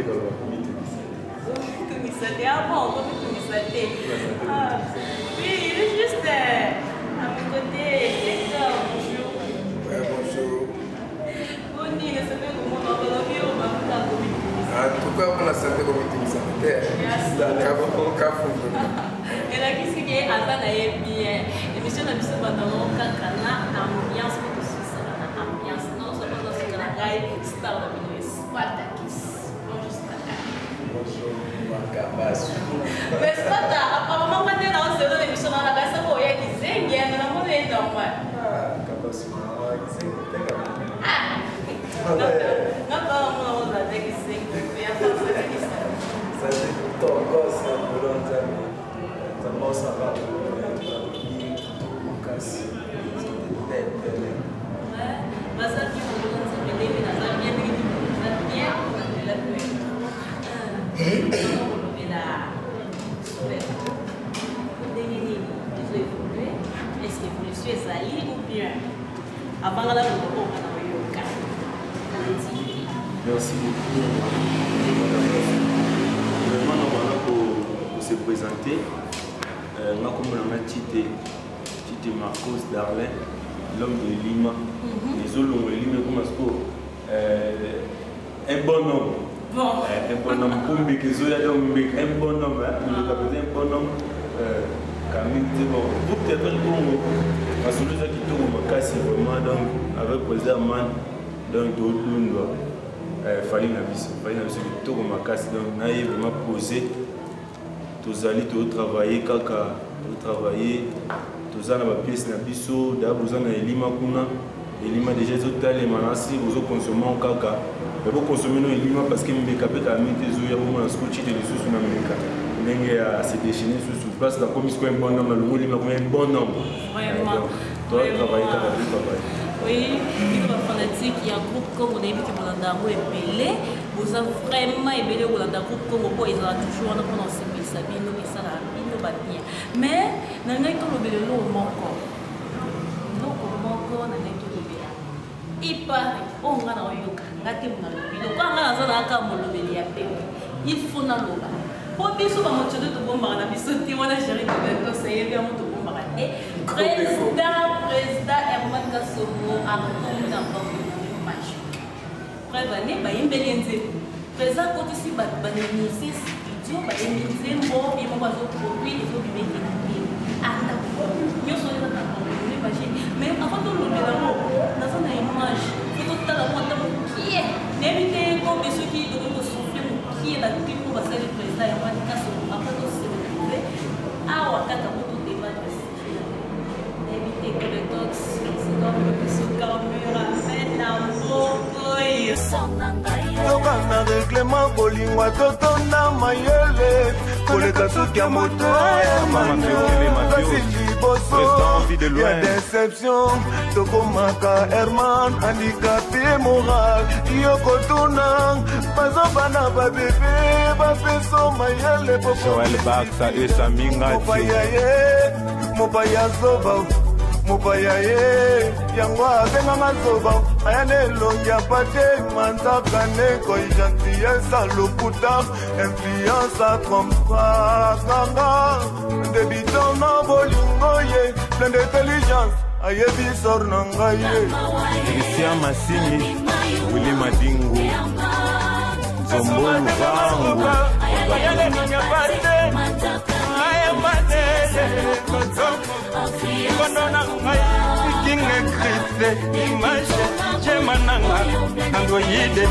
koloba komitungisa te. Komitungisa te, ah bon, komitungisa te. Ah, oui, il est juste à mes côtés. Hector, bonjour. Ouais, bonjour. Boni, nasepeli komona balobi oyo bakuta komitungisa. En tout cas, mpona santé komitungisa te. Kafu. Elakisi ke aza na ye bien. Émission na biso bandango kaka na ambiance mpo tosuisaka na ambiance. Non seulement nasuka na ngai star na bino Spartakis. Bonjour Spartak. Bonjour Makabasu. Mais Sparta, apparemment nga nde naoselo na émission na ngai soko oya kizengi mais namoni ye normal. Ah, Kabasu na kizengi te quand même. Ah. Nga mpe namona ozala te kizengi mpe afasatakisa. Ça c'est tokos na bolo nzambe. Nzambe osaka balobi kitoko makasi. C'était belle. Baza bien mokolo nzambe ndenge naza bien ndenge naza bien ela mpe kolobela solo ndenge nini ezo évolue. Est ce que évolution ezali ou bien avanga na loba oyo na oyoka nandiki? Merci beaucoup. Vraiment, on va se présenter. Nga kombo na nga Tite, Tite Marcos Darlin, l'homme de Lima. Ezolongo Lima ekoma sikoyo un bon homme. Bon. Un bon homme. Mpo mbeka ezoya, donc mbeka un bon homme, hein. Mbeka mpenza un bon homme. Camille te bon. Groupe théâtral Congo, masolo eza kitoko makasi vraiment, donc avec président Man, donc todundwa fali na biso, fali na biso kitoko makasi, donc na ye vraiment posé. Tozali totravaille kaka, totravaille, toza na bapièce na biso. Da boza na elima kuna, elima déjà ezotalema na si bozokonsome kaka, me bokonsome no elima parce que mbeka mpe kala mingi te ezoya. Bomona siko Tite lisusu na mbeka ndenge ya se déchaîner lisusu place nakomi sikoyo un bon homme, nalongo elima komi un bon homme. Vraiment. Totravaille kaka, totravaille. Oui, bino bafanatique ya groupe Congo, nayebi ke bolanda yango ebele, boza vraiment ebele kolanda groupe Congo mpo ezala toujours wana mpona kosepelisa bino, esalaka bino babien. Mais na ngai tolobela eloko moko, eloko moko na ngai tolobela ipare oyo nga na oyoka nga te nalobi lokola nga naza na kaka molobeli ya pembe, il faut naloba mpo biso bamotionde tobombaka na biso te. Wana Géri Tobentos ayebi yango, tobombaka te. Président Herman Kasongo akomi na porte-monnaie magique. Preuve ane bayimbeli ye nzembo, président akotisi bato banégocie studio, bayembi nzembo, ye moko azoproduit, ezobima ekende te. Ata nyonso eza na porte-monnaie magique. Mais avant tolobela yango, naza na image po totala ngo ata mokie. Nayebi te kobe soki tokoki kosouffle mokie na clip oyo basali président Herman Kasongo après tose retrouve awa kaka po todébattre sujet. Nayebi te Kobetox biso cameraman na mboko oyo. Toka na règlement bolingwa, totonda mayele koleka suki ya moto kasi liboso ya déception tokomaka Herman handicapé moral. Yo kotuna bazobana babebe bapeso mayele. Joel Baksa Esaminga. Mopaya ye, mopaya zoba, mopaya ye yango abenganga zoba, aya na elongi ya pate manzaka nekoi gentillesse lokuta influence atrompakanga débutant na bolingo ye plein d'intelligence ayebi sor na ngai ye. Christian Masini, Willy Madingu, Nzombo Luvangu. Kondo na ngai kinge kriste image jema nanga androide.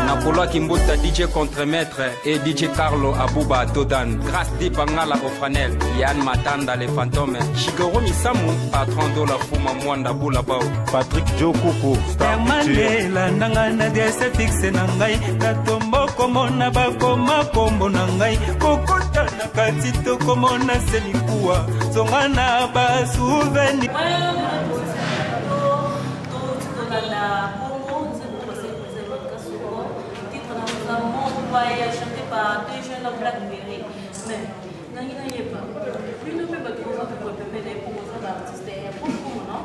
Nakolwaki Mbuta DJ Contremaître et DJ Carlo Abuba Dodan Grâce Dipangala Ofranel Yann Matanda les fantômes Shigoro Misamu patron Dola Fuma Mwanda Bula Bao. Patrick Jokuku Star Culture. Mandela nanga na adresse fixe na ngai natombo komona bakoma kombo na ngai kokota na kati tokomona se likuwa zonga na basouvenir. Tolanda bongo nzembo basali président Herman Kasongo, titre na nous Mopaya, chanté par deux jeunes Blackberry. Mais nangi nayeba bino mpe bato boza koprépare na ye mpo boza baartiste ya kongo, non?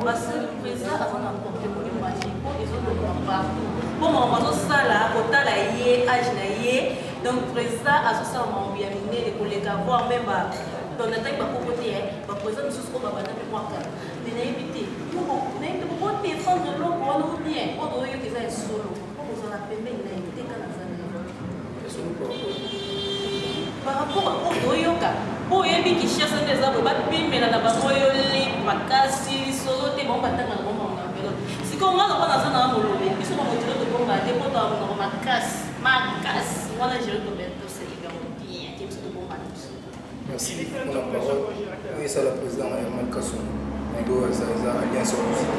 Basali président aza na porte-monnaie magique mpo ezolongwa partout. Mpo makambo azosala kotala ye age na ye, donc président azosala makambo ya minene koleka, voir même ba, donc nataki bakoko te, baprésident mosusu oyo babanda mpe mwa kala. Mais nayebi te, nayebi te bokodefendre eloko wana ou bien oyo toyoyoka eza ya solo, mpo kozala pembeni na ye te kaka naza na ye par rapport à oyo toyoka. Mpo oyebi Kinshasa nde eza boye, bapimela na bango yo li makasi lisolo te, bango batanga na bango bango na enveloppe. Sikoyo nga lokola naza na molobeli, biso bamotilo tobongaka te mpo toya monoko makasi makasi wana. Géri Roberto seligango bien te, biso tobongaka na biso. Merci pour la parole. Oui, c'est le président Herman Kassou. Nego, eza alliance ya musique.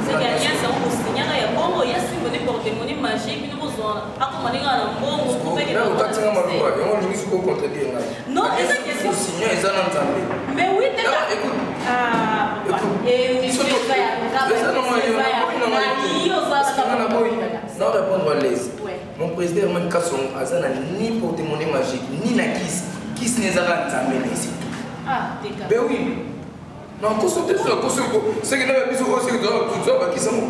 Seke alliance yango kosinyaka ya bongo ya simbo ni porte-monnaie magique, bino bozwa akoma ndenge na mbongo. Okatinga maloba yango, olingi soki ocontredire ngai. Non, eza question. Signe eza na Nzambe. Mais oui, te. Écoute, non, répondre à l'aise. Mon président Herman Kassongo aza na ni porte-monnaie magique ni na kisi. Kisi nezaka Nzambe na esi. Ben oui, nakoso te, so nakoso seke na biso oyo, seke toza bakisa mo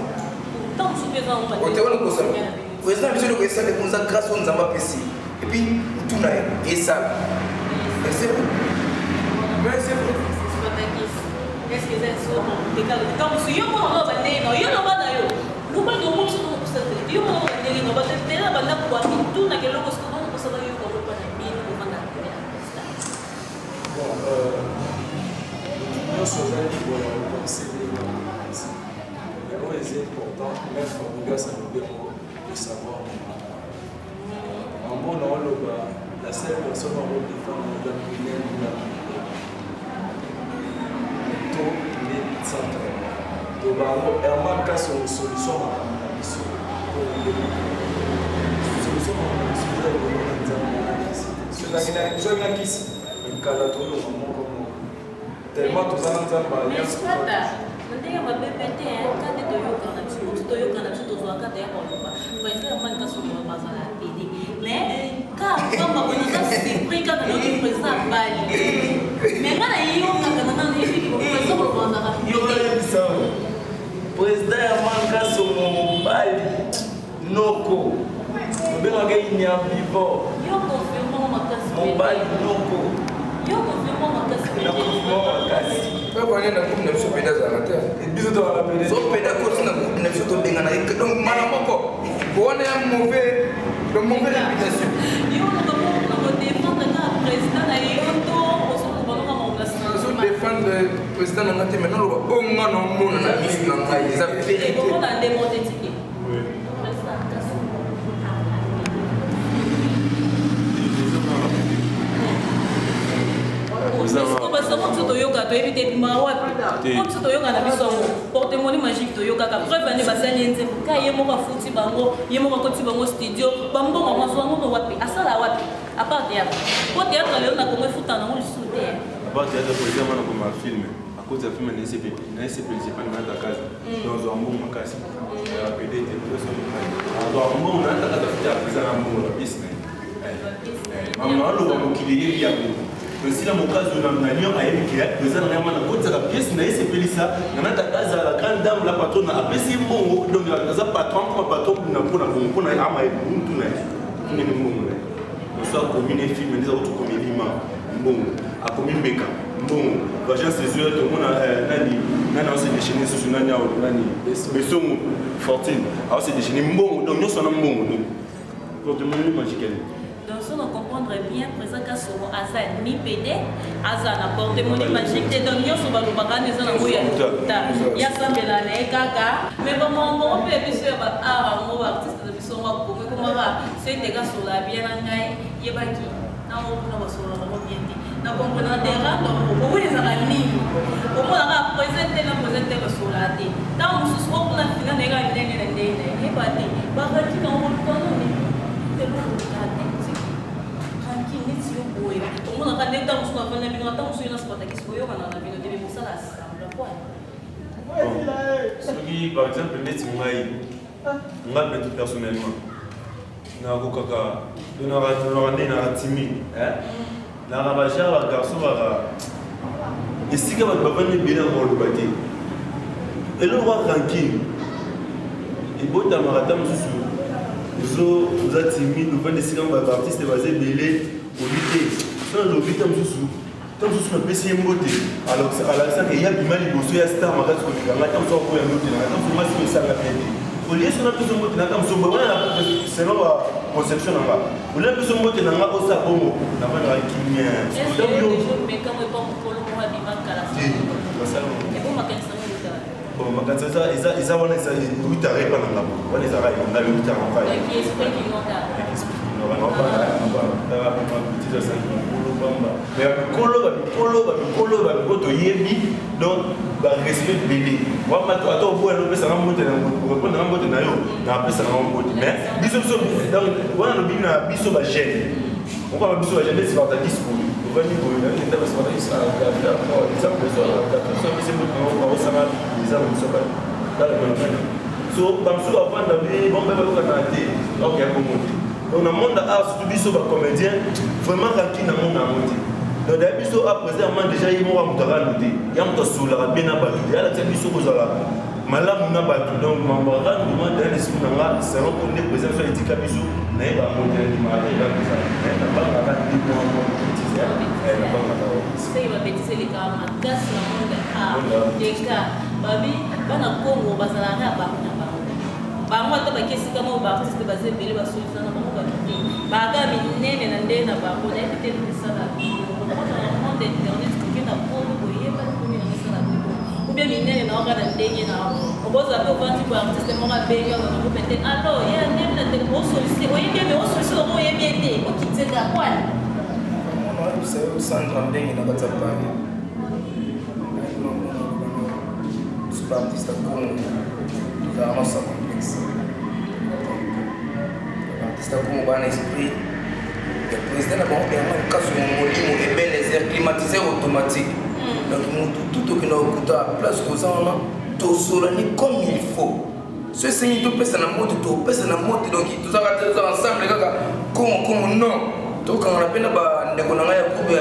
ote wana kosala président biso eloko esala ekonza grâce oyo Nzambe apesi, et puis mutu na ye esala. C'est vrai, mais c'est vrai. Est-ce que eza ntango mosusu yo moko na bandenge na yo, loba na yo, loba na yo, mosusu kosala te, yo moko bandenge na bato ebele na bandako bamitunaka eloko soki bongo kosala yo bango mpa na bino kovanda pene na président? Bon, nyonso eza libre ya kopense ndenge na kokanisa, mais oyo eza important, maître Fabregas alobi yango, de savoir mambo na oloba. La seule personne akodefendre eza minene na to nde centre to bango Herman Kasongo. Solution makambo na biso, solution makambo na biso eza elongo na Nzambe na kisi te. Soki na kisi ekala, tolonga moko moko, tellement toza na Nzambe, alliance. Na ndenge mabe mpe te, ka nde toyokana na biso, motu toyokana na biso, tozwaka te ya koloba président Herman Kasongo bazala pede, mais ka pamba boye naza surpris kaka nayoki président abali, mais nga nayokaka na nga nayebiki président kolobazaka. Yoyebisa président Herman Kasongo mobali noko, obengaka inyambivo. Yo confirme makasi. Mobali noko. Yo confirme makasi. Nakonfirme makasi. Wane na groupe na biso pede azalaka te. Biso tozala pede. So pede akoti na groupe na biso, tobengana ye. Donc mbala moko wana ya mauvais, donc mauvais réputation. Yo oloba mpona kodefendre kaka président na yo to ozoloba noka? Ozodefendre président na nga te, maintenant loba oyo nga na omona na misu na ngai eza vérité. Omona nde montetike président Kasongo. Basango biso toyoka, toyebi te ebimaka wapi, po biso toyoka na biso yango porte-monnaie magique. Toyokaka preuve ane basali ye nzembo ka ye moko afuti bango, ye moko akoti bango studio, bambongo yango azwa yango wapi, asala wapi à part théâtre? Po théâtre lelo na Kongo efutana nango lisusu te. À part théâtre, président wana koma film, akoti ya film naesepelisa epa na kazi, donc azwa mbongo makasi pede te, azwa mbongo na kaka afuti ya président na mbongo na pièce na ye. Mama aloba mokili eyebi yango, esila mokazi na Lyon ayebi ke président na ngai wana akotisaka pièce na ye esepelisa na nataka azala grande dame, la patronne apesi ye mbongo, donc aza patron koma patron na mpona bongo mpona ama mutu na ye tunene mbongo na ye. Moso akomi ne film nde eza kutu komelima mbongo, akomi mbeka mbongo, vagence ezwi tomona nani nani aose déchaîner susu nani awo nani Besongo Fortune aose déchaîner mbongo, donc nyonso wana mbongo, donc porte-monnaie magique. Donc so na comprendre bien, président Kasongo aza ni pede, aza na porte-monnaie magique te, donc nyonso balobaka wana eza nango ya lokuta, ya sambela na ye kaka. Mais bamongo mpe biso ya baart yango, baartiste na biso yango akongo ekomaka so ete kasola bien na ngai yebaki nango mpona basolola bango bien te na comprendre te. Rando omoni ezalaka nini? Omonaka président te na président te basololaka te, ntango mosusu oyo mpona fina na ye kaka ndenge na ndenge na ye yeba te baraki nango kolukano telokoluka te tranquille neti yo boye. Omonaka nde ntango mosusu nafandi na bino, ntango mosusu yo na Spartakis boyokana na bino te, me bosala semblant quoi. Soki par exemple neti ngai, nga mpe personnellement nakokaka tonaka nde naka timide, naka bagenre bagarçon baka esika bato bavandi ebele, na koloba te eloko wa rancune. Ebotamaka ata mosusu oza timide, ovandi esika baartiste baza ebele, obi te. So nalobi ta mosusu, ta mosusu napesi ye mbote, alakisaka ye abima liboso ya star makasi koleka ngai, ta mosusu akoya mbote na ngai, ta mosusu mwasi oyo esanga bien te. Olie so napesi mbote na ngai, ta mosusu boye wana selon ba conception na ngai, olie napesi mbote na ngai osala bongo, navandaka kimia. Bon, makanisi eza wana ewutaka epa na ngambo wana, ezalaka nga ewutaka ngai bamikolo bamikolo bamikolo bamikolo toyebi, donc barespect ebele wana. Ata oboya opesanga mbote, répondre nga mbote na yo, napesaka nga mbote. Mais biso biso donc wana lobi na biso bajeune, okama biso bajeune nde Spartakis boye, ovandi boye nenda Baspartakis, exemple apesi mbote na osanga eza biso so bamosusu bavanda bombe bayokana te, ok, ya bongo te. Donc na monde art, surtout biso bacomédien, vraiment ranki na monde yango te. Donc daye biso a président man déjà, ye moko ya moto akando te, ya moto asololaka bien na bato te, alakisa biso kozala malamu na bato. Donc mambo akanduma dans l'esprit na nga, selon ko nde président biso etika biso, nayeba yango te, nandimaka te, eza kozala nabangaka te mwa bêtise, nabangaka. Seki babêtise elekaka makasi na monde art. Teka babi bana Congo bazalaka ya bango na bango bango, ata baki esika moko, baartiste baza ebele, basolisa na bango bato te, baaka minene na ndenge na bango. Nayebi te esala okota na monde internet, kokenda poto, koyeba komi na esala bino ou bien minene na oka na ndenge na okozala mpe ovandi boye, artiste moko abengi na groupe te, alo ye ndenge na te, osolise oyebi ye, mais osolise oko oyebi ye te, okiteka kwani. Oyebisa yo, Sandra, ndenge na kati ya Paris biso baartiste ya Congo tozalaka na sans complexe. Baartiste ya Congo bana esprit ya président na bango Herman Kasongo, molimo Ebenezer, climatiseur automatique. Donc motu tu tokenda kokuta place toza wana, tosolani comme il faut. So esengi topesa na mbote, topesa na mbote. Donc tozalaka te, tozala ensemble kaka Kongo Kongo, non. Tokangana mpe na bandeko na ngai ya groupe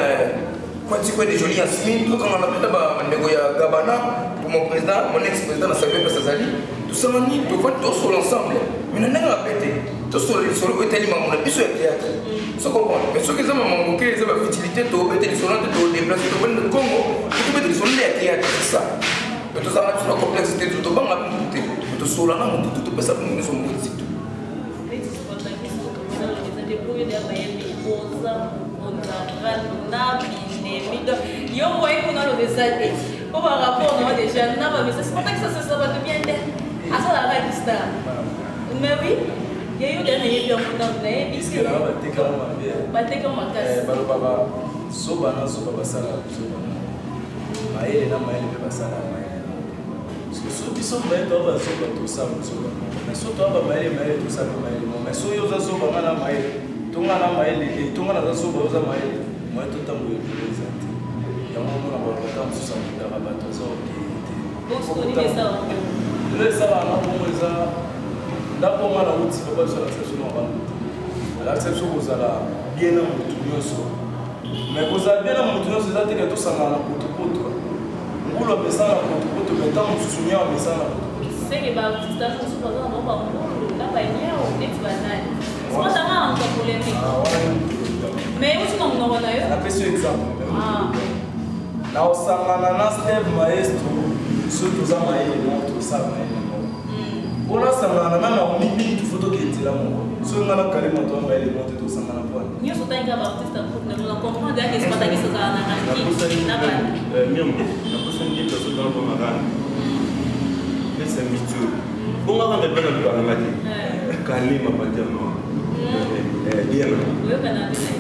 Kwati de Joli Yasmine, tokangana mpe na bandeko ya Gabana pour mon président, mon ex président na Sabe Place azali. Tosangani, tovandi, tosola ensemble, mais na ndenge mabe te. Tosola lisolo oyo etali makambo na biso ya théâtre, so comprendre. Mais soki eza makambo ke eza bafutilité, tobete lisolo te, todéplace, tovandi na Congo, tobete lisolo nde ya théâtre, c'est ça. Mais tozalaka biso na complexe te, tobanga mutu te, tosola na motu te, topesa bango nyonso mbote. Neti Spartakis, eza te po yo deya bayembi oza na binemi, donc yo moye kuna loba eza te po barapport na yo déjà na bamisa. Spartakis asasa bato bien te, asalaka kistar, mais oui, ye yo deya nayebi yango nano, nayebi te. Bateka makasi. Balobaka zoba na zoba basalaka zoba, mayele na mayele mpe basalaka mayele. So biso mayele toa bazoba, tosala zoba, mais so toa bamayele mayele, tosala mpe mayele mo. Mais so yo oza zoba, nga na mayele, to nga na mayele, to nga naza zoba, oza mayele, moye totambola ebele eza te. Yango omona balobaka mosusu akutaka bato aza okeye te. Lelo esalaka na bongo, eza ndako nga na uti. Papa biso alakisa biso na bango te, alakisa biso kozala bien na motu nyonso. Mais kozala bien na motu nyonso eza teke tosangana na potopoto. Ngulu amesana na potopoto, mais ntango mosusu nyao amesana na potopoto. Seke baartiste mosusu baza na bango bangulu na banyao neti banani, sipotanga na moto ya polémique, mais euti na monoko na yo. Napesi yo exemple. Na osangana na Steve Maestro, soki toza mayele moko, tosala mayele moko. Mpona sangana na Naomi Bintu, fo tokende nzela moko. Soki nga na Kalema toza mayele moko te, tosangana pwani? Nyonso otangi baartiste ya groupe na comprendre yake Spartakis azala na ranki na bato. Miam, naposani te personne dans le rang pesa mitio bongo kaka mpe na lukanga te, Kalema panter noir bien. Oyokana te na ye.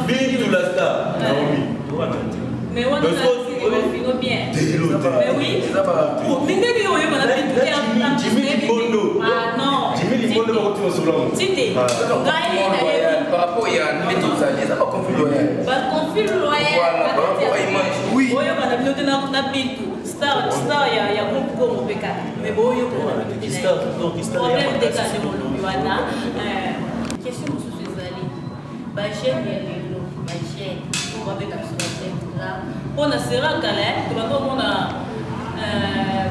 Bintu la star, Naomi, tokana te. Mais wana fino bien, mais oui, mais ndenge oyokana Bintu te. Jimmy Libondo. Ah non. Jimmy Libondo bakotima solo. Tite ngai nayebi. Par rapport ya nde tozali, eza baconflit loyal. Baconflit loyal. Voilà, par rapport à image, oui. Oyokana bino te na Bintu, star star ya groupe Congo mpe kaka, mais boyokana bino te, problème te. Kaka nde molobi wana. Question mosusu ezali bajeune ya lelo, bajeune oyo babeka biso bajeune mpona sera kala, tobanda omona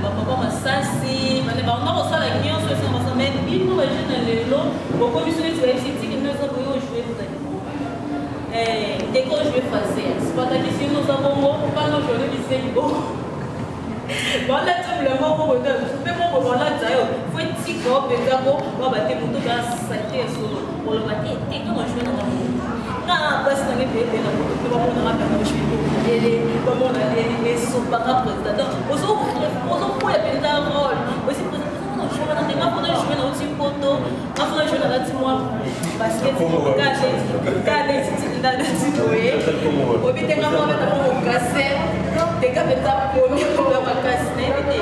bapapa Masasi. lelo bokomi so neti bayebisi tiki no eza boye ojoue moto liboma ndeko ojoue faser spartakis yo oza bongo mpana ojoue bisengi bongo balata bilamba moko boye mpe moko balata yo fo etika yo mpenza ko baba te moto basalite ya solo oloba te te nga na joue nanga nga basi nange mpe ebe na moto mpe bamonaka mpe na joue lele bamona lele esopaka président donc ozokoya mpenza role osi président ozomona joue wana te nga mpona joue na oti poto nga mpona joue na lati mwa basket kaneti boye obi te nga mwa beta mwa mokase teka mpenza komi koya makasi nayebi te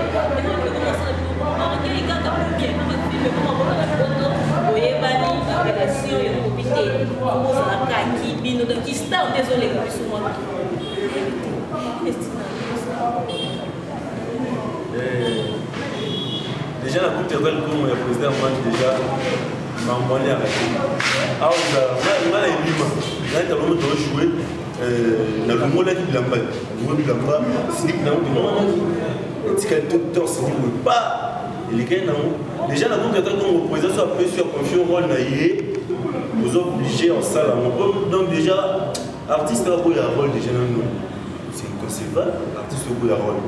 kaka bien bafilme koma bona na poto boyebani barelation yango obi te ozala kaki bino donc star nde ezoleka biso mwa nayebi te Déjà na groupe théâtral Congo ya président Mani déjà mambo ya kati awa nga na ebima ngai ntango moto ojoue nalongolaki bilamba nalongoli bilamba slip nango tomonanaki etikali to torse ni boye pa elekaki nango déjà na groupe théâtral Congo président so apesi ya confie rôle na ye oza obligé osala yango donc déjà artiste akoya rôle déjà nano c'est inconcevable artiste okoya rôle.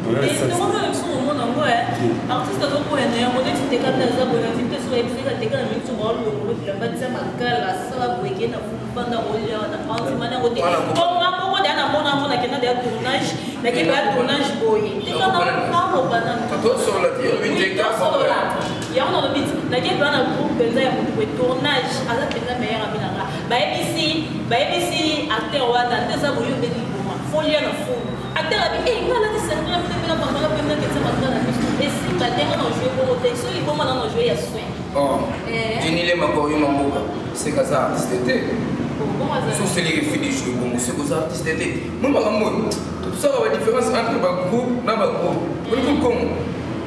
Tokomona biso komona yango artiste azokoya na yango neti teka nde aza boye nandimi te soki ayebisaka teka na mingi baolongolo bilamba tia makala asala boye ke na fanda kolia wana andima na yango te bonga moko deya namona yango nakenda deya tournage nakenda ya tournage boye teka naloba tosolola yango nalobi ti nakenda na groupe mpenza ya motu boye tournage aza mpenza meilleur ami na nga bayebisi bayebisi acteur wana nde eza boye obeli liboma folia na fulu acteur abi e nga alati sangla mpe mpe na pantalo mpe na ketsa makala na miso esimba te nga na joue bongo te so liboma na na joue ya soin. Jenny Lema Gorio Mamboka, c'est qu'aza artiste te. So c'est les filles de jouer bongo, c'est qu'aza artiste te. Moi makambo tosala ba différence entre ba groupe na ba groupe. Olingi Congo.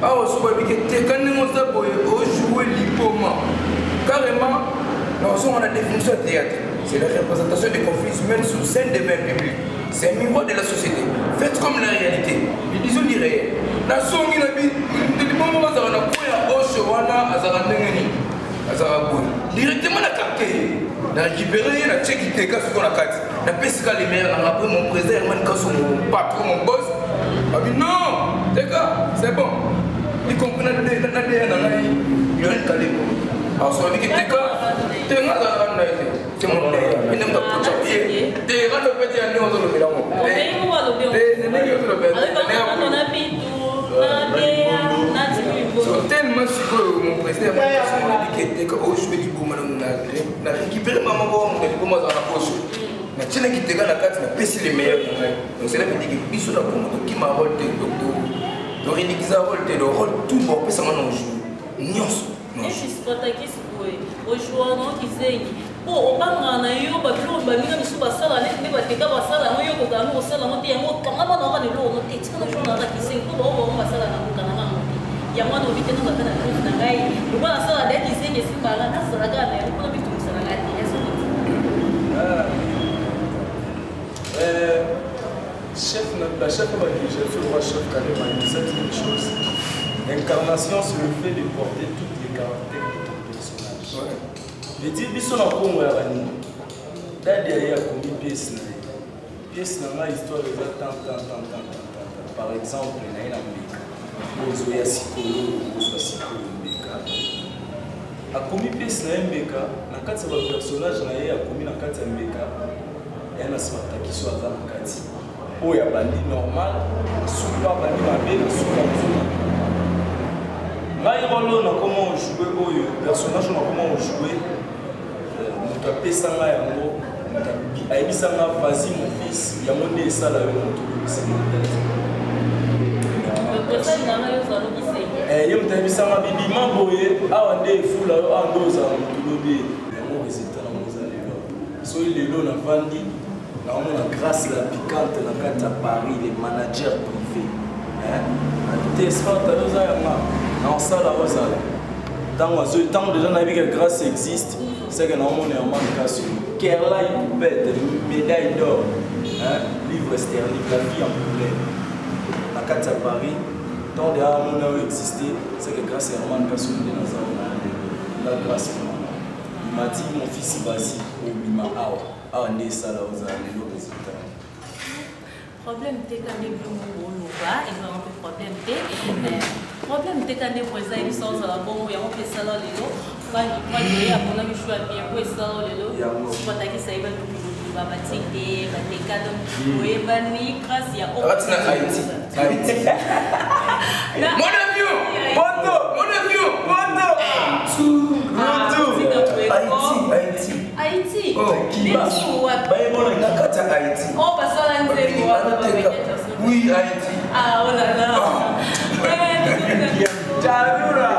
Awa so babike te ka ndenge oza boye ojoue liboma. Carrément, nazonga na définition ya théâtre. C'est la représentation des conflits humains sur scène devant un public. C'est un miroir de la société. Faites comme la réalité. Disons du réel. Nazongi na bi liboma bazala na koya osho wana azala ndenge nini? Azala boye. Directement na capté. Na récupéré ye na cheki te kasi na kati. Na pesi ka lumière na après mon président Herman Kasso mon patron mon boss. Abi non, teka, c'est bon. Y compris na na na na ngai Lionel Kalebo. Alors so abi teka, teka azala na ye te. C'est mon père. Il n'aime pas pour pied. Te rando pete ya ndenge ozolobela ngo. Te ndenge ozolobela. So tellement sikoyo mon président alobi ke teka ojoue liboma na récupéré mama moko moto liboma azala na poso natielaki teka na kati napesi le meilleur na ngai. Donc cela veut dire que biso na Congo tokima rôle te, toridikiza rôle te, le rôle tout bapesanga na ojoue nyonso. Spartakis boye ojoua na kizengi mpo obangaka na yo babiloko baninga misusu basala neti nde bateka basala yango yo kokanga no kosala yango te yango okangama na kaka na eloko no te tika na jour na kaka kizengi mpo bao bango basala na kokanga nango te yango wana obi te nozaka na groupe na ngai lokola nasala deya kizengi esimbaka nasala kaka na yango mpona mitungisa na ngai te ya solo. Chef, la chef de le roi chef Kalema, il disait une chose. L'incarnation, c'est le fait de porter toutes les caractères de ton personnage. Je dis, biso na Congo ya banini. Dadi aye akomi pièce na ye. Pièce na ngai histoire eza tant tant tant tant tant tant. Par exemple, na ye na mbeka. Ozoya sikoyo, ozwa sikoyo mbeka. Akomi pièce na ye mbeka, na kati ya ba personnage na ye akomi na kati ya mbeka, ya na Spartakis oyo aza na kati. Oyo abandi normal, suka abandi mabe, na suka azonga. Ngai rôle oyo nakoma ojoue oyo, personnage oyo nakoma ojoue, moto apesa ngai yango, moto ayebisa nga vas-y mon fils, yango nde esala yo moto obimisa ye moto ayebisa nga bibima boye awa nde efula yo awa nde ozala moto lobi yango résultat nango eza lelo. Soki lelo navandi naomona grâce la piquante na kati ya Paris, les managers privés te Sparta yo oza yanga na osala ozala ntango azoi ntango déjà nayebi que grâce existe, c'est que naomona Herman Kasso Kerla Ipupete médaille d'or, livre sterling, la vie en couleur na kati ya Paris. Ntango deja amona oyo existe, c'est que grâce ya Herman Kasso nde naza wana lelo. Eza grâce mama. Il m'a dit mon fils vas-y, obima awa. Awa nde esala ozala lelo résultat. Problème te ka nde bino boloba ezalaka mpe problème te. Problème te ka nde po eza yebiso ozala bongo yango mpe esala lelo ye aponaki choix bien po esala lelo batakisa ye balukiluki babatie te bateka donc oyebani grâce ya na Haïti. Haïti. Mon avion! Poto! Mon avion! Poto! Haïti, Haïti. Haïti. Oh, Kiba. Na kati ya Haïti. Oh, basala nzembo wana. Oui, Haïti. Ah, oh là là. Jarura.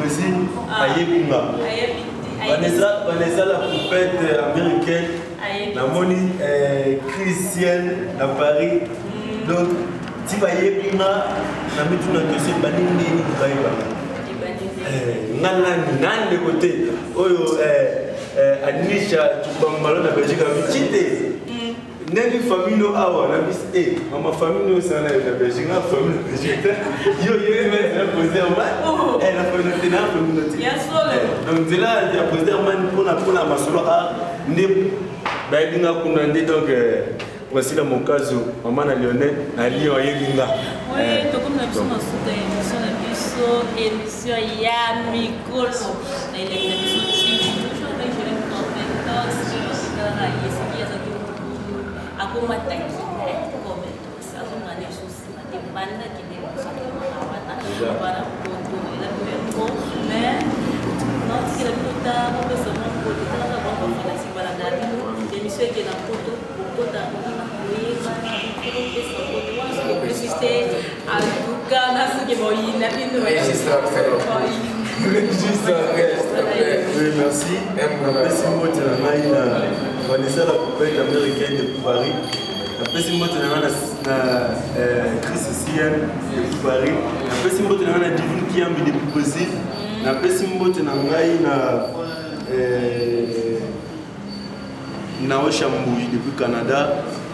Aussi, ayebi nga. Vanessa, Vanessa la poupette américaine. Namoni Christiane na Paris. Donc, ti bayebi nga na mituna question bani ndeni bayebanga. Nga nani nani ndeko te oyo Anisha Chubambalo na Belgique abi te ndenge famille no awa na biso e mama famille no osala na Belgique nga famille na Belgique te yo yo na président Herman na famille te na famille no te donc nzela ya président Herman mpona masolo a nde bayebi nga kuna nde donc Priscilla Mokazo mama na Lionel na Lyon ayebi nga. Oui, tokomi na biso na suka ya émission na biso, émission ya mikolo na elengi na biso TV toujours avec Jolene Compétence otikala ye soki azalaki mokulu akoma taki compétence azonga na biso nsima te banda kende liboso akendaka wana wana poto eza bino ya trop mais naotikela bino ta bopesa mwa mbote talaka bango bafanatike balanda bino émission eke na poto okota kuna koyebana kopesa mbote wana soki opesi te en tout cas nasuki boyina bino. Oui, merci. Napesi mbote na ngai na Vanessa la poupette américaine depuis Paris. Napesi mbote na ngai na Chris Sien depuis Paris. Napesi mbote na ngai na Divine Kiambi depuis Brésil. Napesi mbote na ngai na Naosha Mbuyi depuis Canada.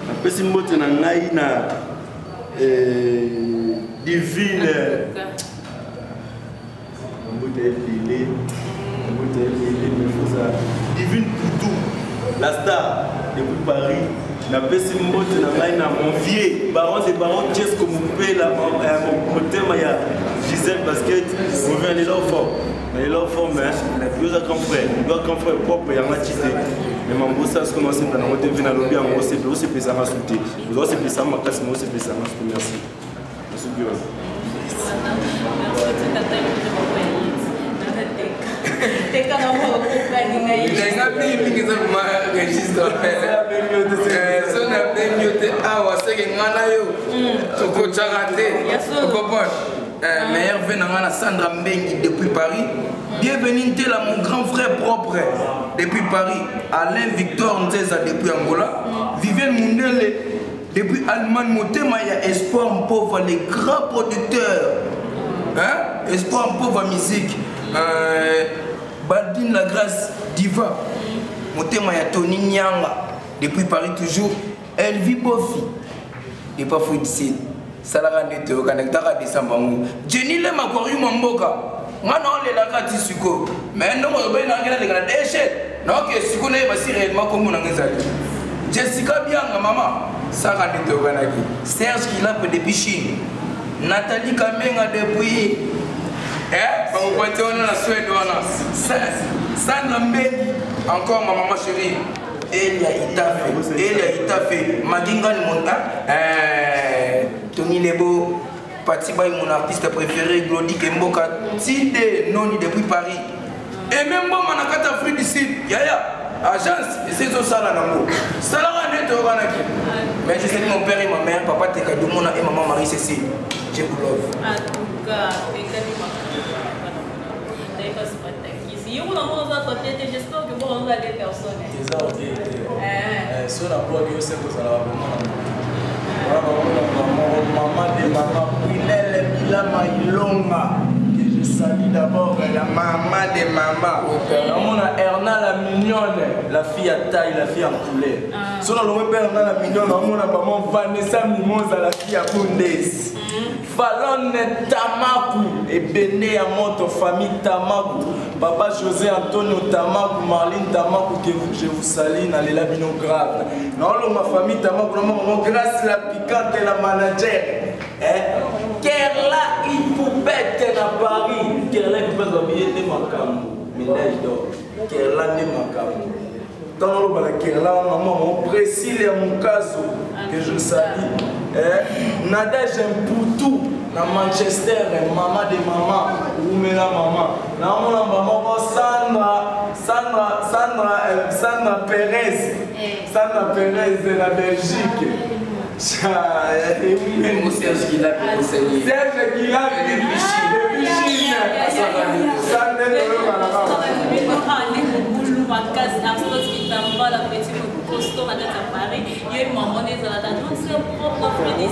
Napesi mbote na ngai na Divine mbote ebele, mbote ebele mefosa Divine Poutou la star depuis Paris. Napesi mbote na ngai na mon vieux baron de baron Chesco Mopela motema ya Gisèle Basket mon vieux alela fort nalela fort mais yo oza grand frère, yo grand frère propre yanga ti te mais mambosa soki naosepela nango te mpe nalobi yango osepela osepesanga su te oza osepesanga makasi ma osepesanga su te. Merci, nasuki wana. Nga mingi eza koma registre so nabengi yo te awa seke nga na yo tokotyaka te ocomprendre. Meilleur vœu na nga na Sandra Mbengi depuis Paris. Bienvenue Ntela mon grand frère propre depuis Paris. Alain Victor Nzeza depuis Angola. Viviane Mundele depuis Allemagne. Motema ya Espoir Mpova les grands producteurs. Hein? Espoir Mpova musique. Baldine la grâce diva. Motema ya Tony Nyanga depuis Paris toujours. Elvi Bofi depuis Afrique du Sud. Salaka nde toyokana taka décembre yango Jenny Lema aquarium ya mboka nga na olelaka ti sikoyo mais ndongo oyobai nanga naleka na DHL naoke sikoyo nayeba si réellement kombo nanga ezali Jessica Bianga mama saka nde toyokanaki Serge Kilape depuis Chine Nathalie Kamenga depuis bakokwati wana na Suède wana Sandra Mbengi encore ma maman chérie Elia Itafe Elia Itafe Magingani Monta Tony Lebo Pati Bay mon artiste préféré Glody Kemboka Tide Noni depuis Paris et même bon na kati Afrique du Sud yaya agence ese ezosala nango salaka nde toyokanaki mais je salue mon père et ma mère papa Teka Dumona et maman Marie Cécile je vous love. En tout cas ekani makambo j'espère que bon on a des personnes eza ok te so na blog yo se kozala baboma na motu wana bamonaka mama de mama Brunel Bilama Ilonga que je salue d'abord, la maman de maman. Namona Erna la mignonne, la fille à taille, la fille en couleur. So na longwe mpe Erna la mignonne, namona maman Vanessa Mimosa, la fille à Bundes. Falone Tamaku, ebende ya moto, famille Tamaku. Papa José Antonio Tamaku, Marlene Tamaku, que vous, je vous salue, nalela bino grave. Naolonga famille Tamaku, na maman Grâce la piquante la manager. Eh? Kerla Ipoupette na Paris. Kerla Ipoupette babiye nde makambo. Médaille d'or. Kerla nde makambo. Ntango oloba na Kerla maman mon Priscille ya Mukazo que je salue. Eh? Nadège Mputu na Manchester, maman de maman, umela maman. Naomona mama Sandra, Sandra, Sandra, euh, Sandra Perez. Sandra Perez de la Belgique. Serge Gilapi, Serge Gilapi, depuis Chine. Sandra makasi Aristote Kitambala petit costaud na kati ya Paris ye maman nde ezalaka donc c'est propre Freddy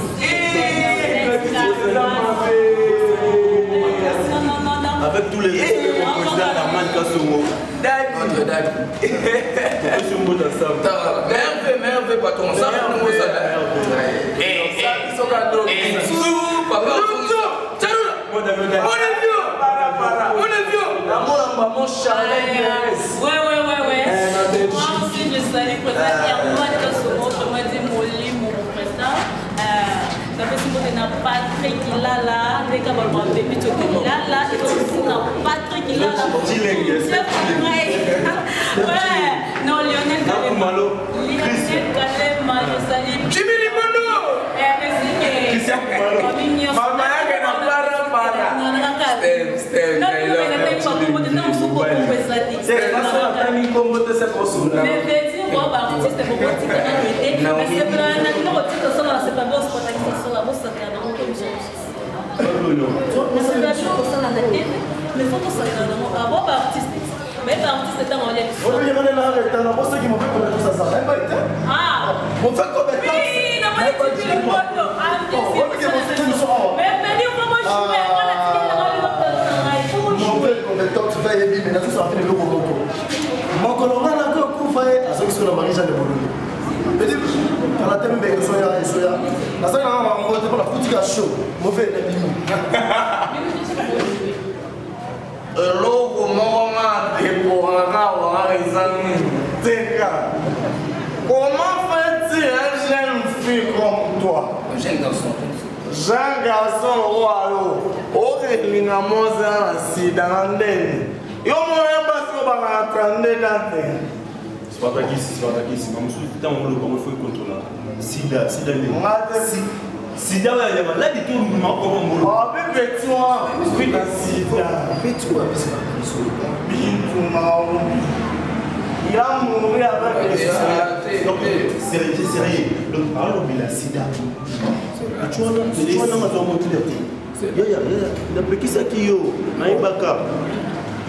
Avec tous les respects, mon président Armand Kassongo. Notre daddy. Topesi mbote ensemble. Merve, merve, patron. Ça, nous, ça. Papa, Mon avion. Mon avion. Namona maman Charlène Perez. Ouais, ouais, ouais, ouais. Na Belgique. Moi aussi, je salue président Herman Kassongo, autrement dit Molimo, mon président. Napesi mbote na Patrick Ilala, ndeka baloba Pepi Toko Ilala, et aussi na Patrick Ilala. Chilenge, Ouais, non, Lionel Kalema. Lionel Kalema, je salue. Jimmy Limono. Eh, ainsi que Christian Kumalo. famille nyonso. Mama yake na para para. Stem, stem, I love you. Natangi kombo te se kosola. Mokolo nga nakokufa ye azongi soki na marie jeanne de bololo pedi kala te mbeke esoya esoya nazali nanga bango te mpona kutika show mauvais na bimi. Eloko moko nga deporaka wana eza nini? Teka. Comment fait-il un jeune fille comme toi? Un jeune garçon. Jeune garçon lokola yo okelinga mwasi na sida na ndenge yo mona basi oyo bakaka 32 ans te. Spartakis, Spartakis, mamusu ntango oloba ngo faut contrôler. Sida, sida nde. Nga te. Sida oyo ya maladi to nduma okoma mbolo. Abe petit wana na sida. Bintu Naomi. Il a mouru avec le sida. Donc, sérieux, sérieux. Donc, alobela sida. Wana mazwa motile te. Yaya, yaya, napekisaki yo, nayebaka.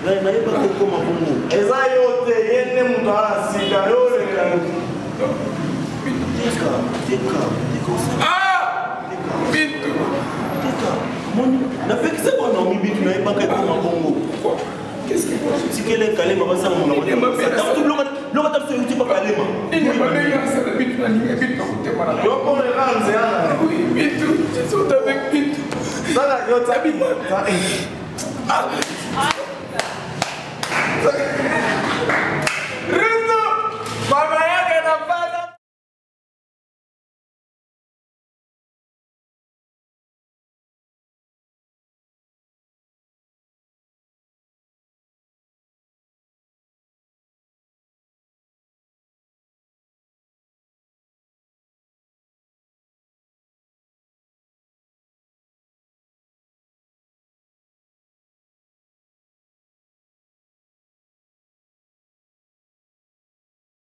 Nayebaka ekoma bongo. Eza yo te, ye nde moto aza na sida, yo oleka. Teka, teka, teka osala. Ah! Bintu. Teka, moni, napekisaki wana Naomi Bintu, nayebaka ekoma bongo. Qu'est-ce que Tikele kalema basala monoko. Biloko ta biso euti pa kalema. Yo mpo oleka na nzela na yo. Oui, Bintu, je saute avec Bintu. Sala yo Ah.